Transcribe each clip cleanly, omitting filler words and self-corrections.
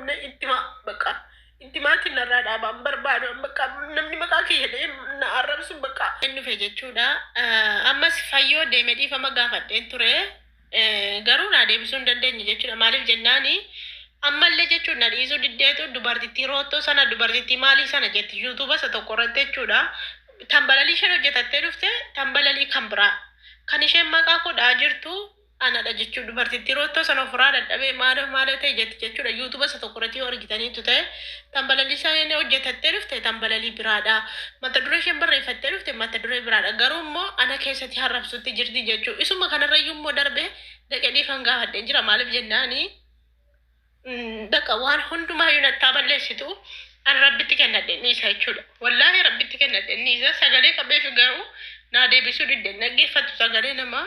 qabne itti bakka itti maatiin narraa dhaabaan barbaadu bakka namni maqaa kiyya jedhee na arrabsu bakka. Inni dhufe jechuudha. Ammas fayyoo deemee dhiifama gaafadheen ture. Garuu naa deebisuu hin dandeenye jechuudha. Maaliif jennaani ammallee jechuun na dhiisuu diddeetu dubartittii roottoo sana dubartittii maalii sana jetti yuutuuba isa tokko irratti jechuudha. Tambalalii isheen hojjetattee dhufte tambalalii kan biraa. Kan isheen maqaa kodhaa jirtu anadha jechuudha. Dubartittii roottoo sana ofirraa dadhabee maal maal ta'e jetti jechuudha. Yuutuuba isa tokko irratti yoo argitaniitu ta'e tambalalii isheen hojjetattee dhufte tambalalii biraadha. Mata duree isheen barreeffattee dhufte mata duree biraadha. Garuu immoo ana keessatti harrabsutti jirti jechuudha. Isuma kanarrayyuu immoo darbee dhaqee dhiifama gaafadhee jira. Maaliif jennaani Bakka waan hundumaayyuu nattaa balleessitu an rabbitti kennadhe inni isa jechuudha. Wallaahi rabbitti kennadhe inni isa sagalee qabeef garuu naa deebisuu didde dhaggeeffattu sagalee namaa.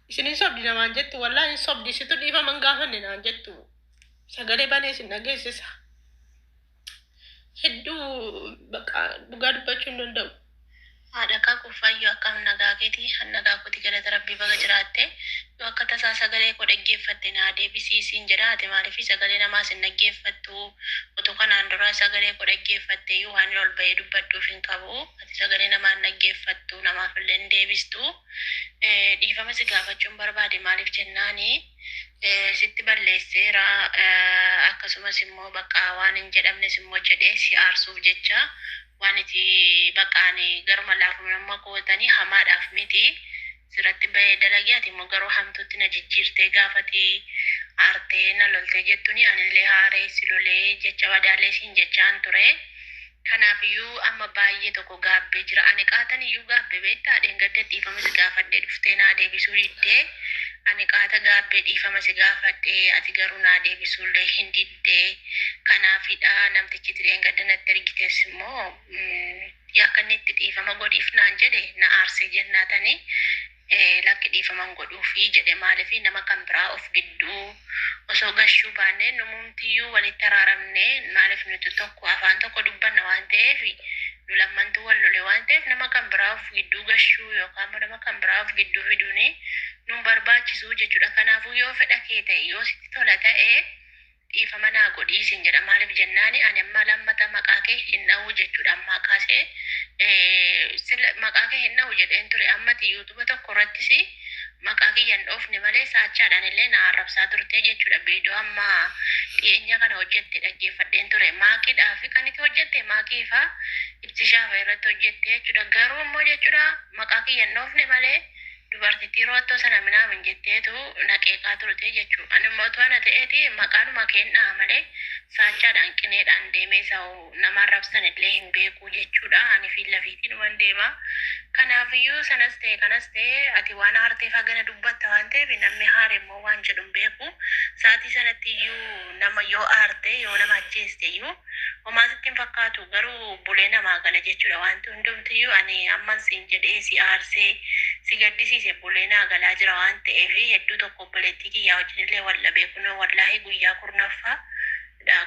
Isin hin sobdi namaan jettu wallaahi hin sobdi situ dhiifama hin gaafanne naan jettu sagalee banee isin dhageessisa. Hedduu bakka dhugaa dubbachuu hin danda'u. Haadha kakuu Fayyoo akkam nagaa keeti an nagaa kooti galata rabbii baga jiraatte yoo akka tasaa sagalee koo dhaggeeffatte naa deebisii siin jedha ati maaliif sagalee namaas hin dhaggeeffattu utuu kanaan dura sagalee koo dhaggeeffatte iyyuu waan ol bahee dubbadhuuf hin qabu ati sagalee namaa hin dhaggeeffattu namaaf illee hin deebistu dhiifama si gaafachuun barbaade maaliif jennaani sitti balleesseera akkasumas immoo bakka waan hin jedhamnes immoo jedhee si aarsuuf jecha waan iti bakka ani garuma laafummaa kootanii hamaadhaaf miti sirratti bahee dalagee ati immoo garuu hamtuutti na jijjiirtee gaafati aartee na loltee jettuuni anillee haaree si lolee jecha badaalee siin jechaan ture. Kanaafiyyuu amma baay'ee tokko gaabbee jira. Ani qaatan iyyuu gaabbee beektaa dheengadda dhiifama si gaafadhee dhuftee naa deebisuu diddee ani qaata gaabbee dhiifama si gaafadhee ati garuu naa deebisuullee hin diddee. Kanaafidha namtichi itti dheengadda natti ergites immoo akka inni itti dhiifama godhiif naan jedhe na aarsee jennaatanii lakki dhiifama hin godhuufi jedhe maaliif nama kan biraa of gidduu osoo gashuu baannee numumtiyyuu walitti araaramne maaliif nuti tokko afaan tokko dubbanna waan ta'eef nu lammantu wal lole waan ta'eef nama kan biraa of gidduu gashuu yookaan immoo nama kan biraa of gidduu fiduun nun barbaachisu jechuudha. Kanaafuu yoo fedha kee ta'e yoo sitti tola ta'e dhiifama naa godhii siin jedha maaliif jennaani ani amma lammata maqaa kee hin dha'u jechuudha ammaa kaasee maqaa kee hin dha'u jedheen ture ammati yuutuuba tokko irrattis maqaa kiyya hin dhoofne malee saachaadhaan illee na arrabsaa turte jechuudha viidiyoo amma dhiyeenya kana hojjette dhaggeeffadheen ture maaqiidhaa fi kan itti hojjette maaqii faa ibsishaa fa'a irratti hojjette jechuudha garuu immoo jechuudha maqaa kiyya hin dhoofne malee dubartittii roottoo sana minaamin jetteetu na qeeqaa turte jechuudha. Ani immoo utuu ana ta'eeti maqaanuma keen dha'a malee saachaadhaan qineedhaan deemee isa nama arrabsan illee hin beeku jechuudha. Ani fi lafiitiin deema. Kanaafiyyuu sanas ta'e kanas ta'e ati waan aarteef hagana dubbatta waan ta'eef namni haare immoo waan jedhu hin beeku. Sa'aatii sanatti iyyuu nama yoo aarte yoo nama ajjeeste iyyuu homaa sitti hin fakkaatu garuu bulee namaa gala jechuudha. Wanti hundumtiyyuu ani amman siin jedhee si aarsee si gaddisiise bulee naa galaa jira waan ta'eef hedduu tokko obboleettii kiyyaa wajjin illee wal dhabee kunoo wallaahi guyyaa 10ffaa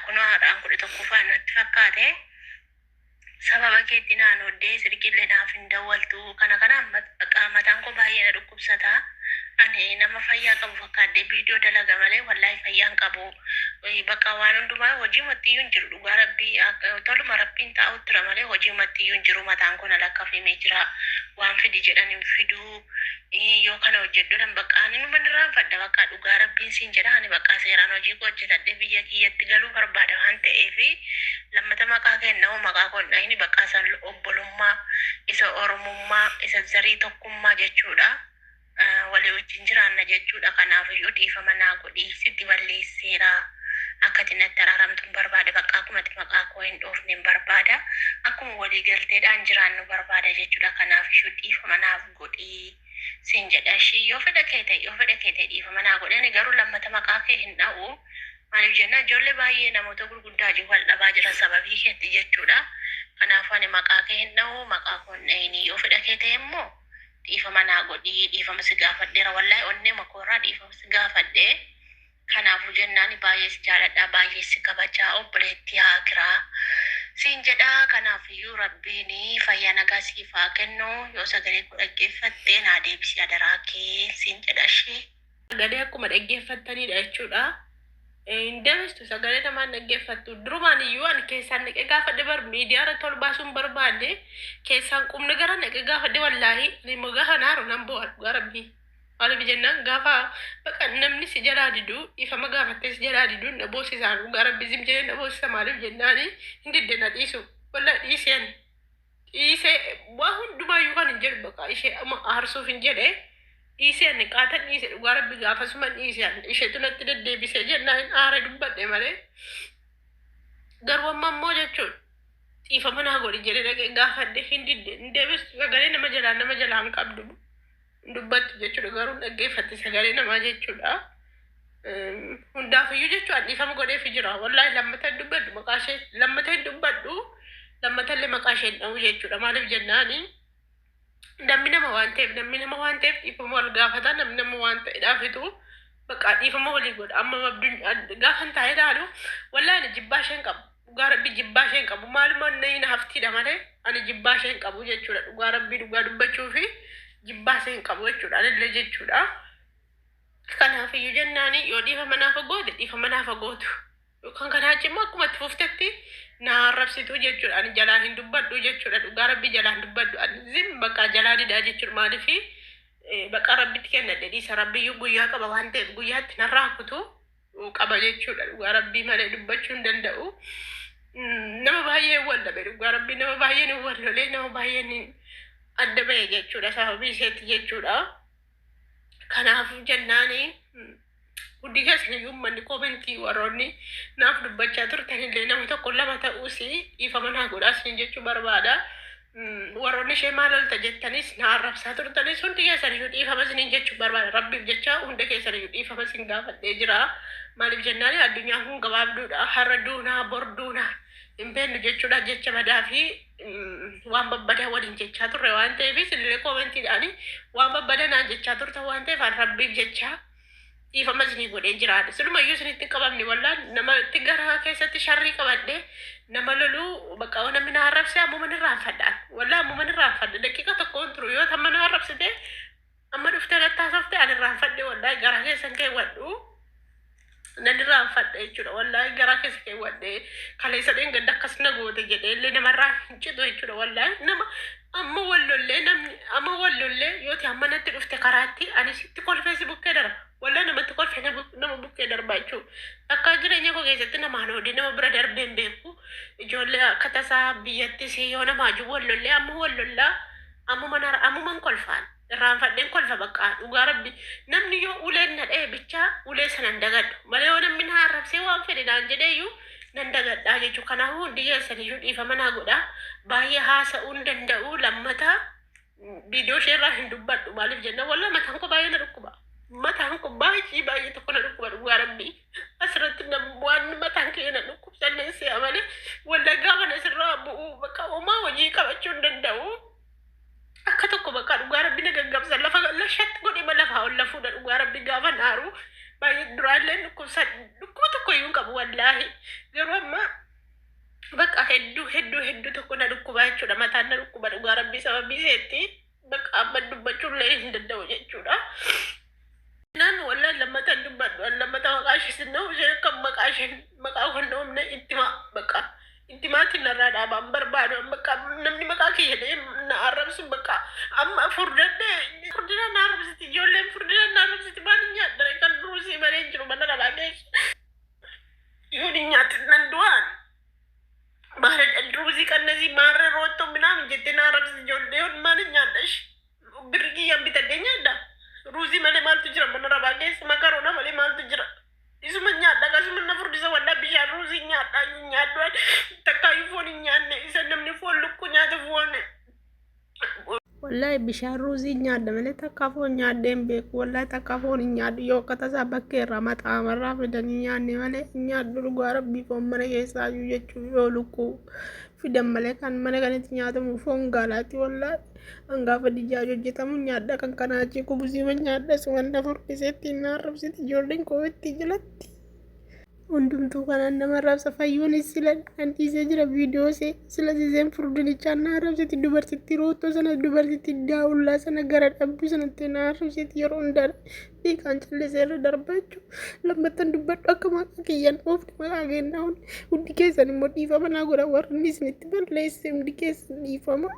kunoo haadhaan 11ffaa natti fakkaate. Sababa keetti naan oddee sirqillee naaf hin dawwaltu kana kana mataan koo baay'ee na dhukkubsata. Ani nama fayyaa qabu fakkaadhee viidiyoo dalaga malee wallaahi fayyaa hin qabu. Bakka waan hundumaa hojii mattiyyuu hin jiru dhugaa rabbii toluma rabbiin taa'utti jira malee hojii mattiyyuu hin jiru mataan koo na lakkafimee jira. Waan fidi jedhan hin fiduu yoo kana hojjedhu nan bakka ani numa irraanfadha bakka dhugaa rabbiin siin jedha ani bakka seeraan hojii koo hojjetadhee biyya kiyyatti galuu barbaada waan ta'eef lammata maqaa kennamu maqaa koo hin dhahini bakka isa obbolummaa isa oromummaa isa zarii tokkummaa jechuudha. Walii wajjin jiraanna jechuudha. Kanaafiyyuu dhiifama naa godhii sitti balleesseera. Akka ati natti araaramtu hin barbaada. Bakka akkuma ati maqaa koo hin dhoofne hin barbaada. Akkuma walii galteedhaan jiraannu barbaada jechuudha. Kanaafiyyuu dhiifama naaf godhii siin jedha ishii yoo fedha kee ta'e yoo fedha kee ta'e dhiifama naa godhi. Ani garuu lammata maqaa kee hin dha'u. Maaliif jennaan ijoollee baay'ee namoota gurguddaa wajjin wal dhabaa jiran sababii keetti jechuudha. Kanaafuu ani maqaa kee hin dha'u maqaa koo hin dha'ini yoo fedha kee ta'e immoo dhiifama naa godhii dhiifama si gaafadheera wallaahi onnee makoorraa dhiifama si gaafadhee kanaafuu jennaan baay'ee si jaaladha baay'ee si kabajaa obboleettii haakiraa siin jedha kanaafiyyuu rabbiin fayyaa nagaa siif haa kennu yoo sagalee koo dhaggeeffatte naa deebisi adaraa kee siin jedha ishee. Sagalee akkuma dhaggeeffattanidha jechuudha. Hin deebistu, sagalee namaan dhaggeeffattu. Durumaan iyyuu ani keessaan dhaqee gaafadhe bar, miidiyaa irratti ol baasuun barbaanne, keessaan qubni gara dhaqee gaafadhe. Wallaahi ani immoo gaafa naaru nan bu'a, dhugaa Rabbii. Maaliif jennaan, gaafa baqa namni si jalaa diduu, dhiifama gaafattee si jalaa diduu, na boosisaan, dhugaa Rabbii zim jedhee na boosisa. Maaliif jennaani, hin didde na dhiisu. Wallaahi dhiisee, ani dhiisee waa hundumaayyuu kan hin jedhu, baqa ishee amma aarsuuf hin jedhe dhiisee, ani qaatan dhiise, dhugaa Rabbi gaafasuma dhiise. Ani isheetu natti deddeebisee jennaan hin aare, dubbadhe malee. Garuu amma immoo jechuun dhiifama naa godhi jedhee dhaqee gaafadhe, hin didde, hin deebistu. Sagalee nama jalaa, nama jalaa hin qabdu, hin dubbattu jechuudha, garuu hin dhaggeeffatti sagalee namaa jechuudha. Hundaafiyyuu jechuudha dhiifama godheefi jira. Wallaahi lammata hin dubbadhu maqaa ishee, lammata hin dubbadhu, lammata illee maqaa ishee hin dha'u jechuudha. Maaliif jennaani, namni nama waan ta'eef, namni nama waan ta'eef dhiifama wal gaafata. Namni nama waan ta'eedhaafitu bakka dhiifama walii godha. Amma abdun gaafa hin taa'ee ilaalu, wallaahi ani jibbaa isheen qabu. Dhugaa Rabbi jibbaa isheen qabu. Maaluma inni haftiidha malee ani jibbaa isheen qabu jechuudha. Dhugaa Rabbii, dhugaa dubbachuu fi jibbaa isheen qabu jechuudha. Anillee jechuudha. Kanaafiyyuu jennaani, yoo dhiifama naaf goote, dhiifama naaf gootu. Yookaan kanaa achi immoo akkuma itti fuftetti na arrabsitu jechuudha. Ani jalaa hin dubbadhu jechuudha. Dhugaa Rabbi jalaa hin dubbadhu. Ani zim bakka jalaa didaa jechuudha. Maaliifi, bakka Rabbitti kennadhe dhiisa. Rabbiyyuu guyyaa qaba waan ta'eef guyyaatti narraa kutu qaba jechuudha. Dhugaa Rabbii malee dubbachuu hin danda'u. Nama baay'ee wal dhabe, dhugaa Rabbii nama baay'een wal lolee, nama baay'een adda ba'e jechuudha. Sababii isheetti jechuudha. Kanaaf jennaani, hundi keessan iyyuu uummanni koomentii warroonni naaf dubbachaa turtanillee, nama tokko lama ta'uus, dhiifama naa godhaa isin jechuu barbaada. Warroonni ishee maal olta jettanis na arrabsaa turtanis, hundi keessan iyyuu dhiifama isiniin jechuu barbaada. Rabbiif jecha hunda keessan iyyuu dhiifama isin gaafadhee jira. Maaliif jennaani, addunyaan kun gabaabduudha. Har'a duunaa bor duunaa hin beeknu jechuudha. Jecha badaa fi waan babbadaa waliin jechaa turre waan ta'eef, isinillee koomentiidhaan waan babbadaa naan jechaa turtan waan ta'eef, an Rabbiif jecha dhiifama isinii godhee jiraadha. Silumayyuu isinitti hin qabamne, wallaan namatti gara keessatti sharrii qabadhe nama loluu bakka namni na arrabse ammuma irraanfadhaan. Wallaa ammuma irraanfadhe, daqiiqa tokko hin turu. Yoo tamma na arrabsite, amma dhuftee natti haasofte, ani irraanfadhe, wallaahi gara keessan keewwadhu. Nan irraanfadhe jechuudha. Wallaahi garaa keessa keewwadhe, kaleessa dheengadda akkas na goote jedhee illee namarraa hin citu jechuudha. Wallaahi nama amma wallollee, namni amma wallollee yoo ta'e, amma natti dhufte karaatti, ani sitti kolfee si bukkee darba. Wallaahi namatti kolfee nama bukkee darba jechuudha. Akka jireenya koo keessatti namaan oodee nama bira darbee hin beeku. Ijoollee akka tasaa biyyattis yoo nama wajjin wallollee, amma wallollaa ammuman kolfaan. Irraanfadheen kolfa bakka, dhugaa Rabbi. Namni yoo uleen na dha'e bichaa ulee sana hin dagadhu malee, yoo namni na arrabsee waan fedhe naan jedheeyyuu nan dagadhaa jechuudha. Kanaafuu hundi keessaniyyuu dhiifama naa godhaa. Baay'ee haasa'uu hin danda'u, lammata viidiyoo ishee irraa hin dubbadhu. Maaliif jenna, wallaa mataan koo baay'ee na dhukkuba. Mataan koo baay'ee baay'ee tokko na dhukkuba, dhugaa Rabbi. Asirratti waan mataan kee na dhukkubsanne si'a malee, wallaa gaafa na sirraa bu'uu bakka homaa hojii qabachuu hin danda'u. Akka tokko bakka dhugaa Rabbi na gaggabsa, lafa lashatti godhee lafaa ol lafuudha, dhugaa Rabbi gaafa naaru baay'ee. Duraallee dhukkubsa dhukkuba tokko iyyuu hin qabu, wallaahi, garuu amma bakka hedduu hedduu hedduu tokko na dhukkuba jechuudha. Mataan na dhukkuba, dhugaa Rabbi, sababii iseetti bakka amma dubbachuullee hin danda'u jechuudha. Naan wallaahi lammata hin dubbadhu, lammata maqaa ishee sinnoo, ishee akka maqaa ishee maqaa hin dhoofne itti bakka itti maatiin narraa dhaabaan barbaadu. Bakka namni maqaa kiyya dha'ee na arrabsu, bakka amma furdadhee furdina na arrabsiti, ijoolleen furdina na arrabsiti. Maal hin nyaadhare? Kan ruusii malee hin jiru mana rabaa keessa. Yoo hin nyaatin nan du'aan. Maal ruuzii qannasii maarree roottoo minaamin jettee na arrabsiti ijoolleen. Maal hin nyaadha ishee? Birri kiyyaan bitadhee nyaadha. Ruuzii malee maaltu jira mana rabaa keessa? Makaroona malee maaltu jira? Isuma nyaadha, akkasuma na furdisa. Wallaa bishaan ruuzii nyaadha, nyaadhu takkaayyuu foon hin nyaanne. Isa namni foon lukkuu nyaatu foon. Wallaahi bishaan ruuzii nyaadha malee takkaa foon nyaadhee hin beeku. Wallaahi takkaa foon hin nyaadhu. Yoo akka tasaa bakkee irraa maxaamarraa fidanii nyaanne malee hin nyaadhu, dhugaa Rabbii, foon mana keessaa iyyuu jechuun yoo lukkuu fidan malee. Kan mana kanatti nyaatamu foon gaalaati, wallaahi. Hangaafa dijaaj hojjetamu nyaadha, kan kanaa achi kubusiima nyaadha. Suman na furdiseetti na arrabsiti ijoolleen koo itti jalatti. Hundumtuu kanaan nama arrabsa fayyoonis sila an dhiisee jira viidiyoo see sila siseen furdinichaan na arrabsiti dubartitti roottoo sana dubartitti daawullaa sana gara dhabdu sanatti na arrabsiti yeroo hundaa dhiiqaan callisee irra darba jechuudha. Lammattan dubbadhu akka maqaa kiyyaan oofne maqaa kennaa hundi keessan immoo dhiifama naa godha warri inni isinitti balleesse hundi keessan dhiifama.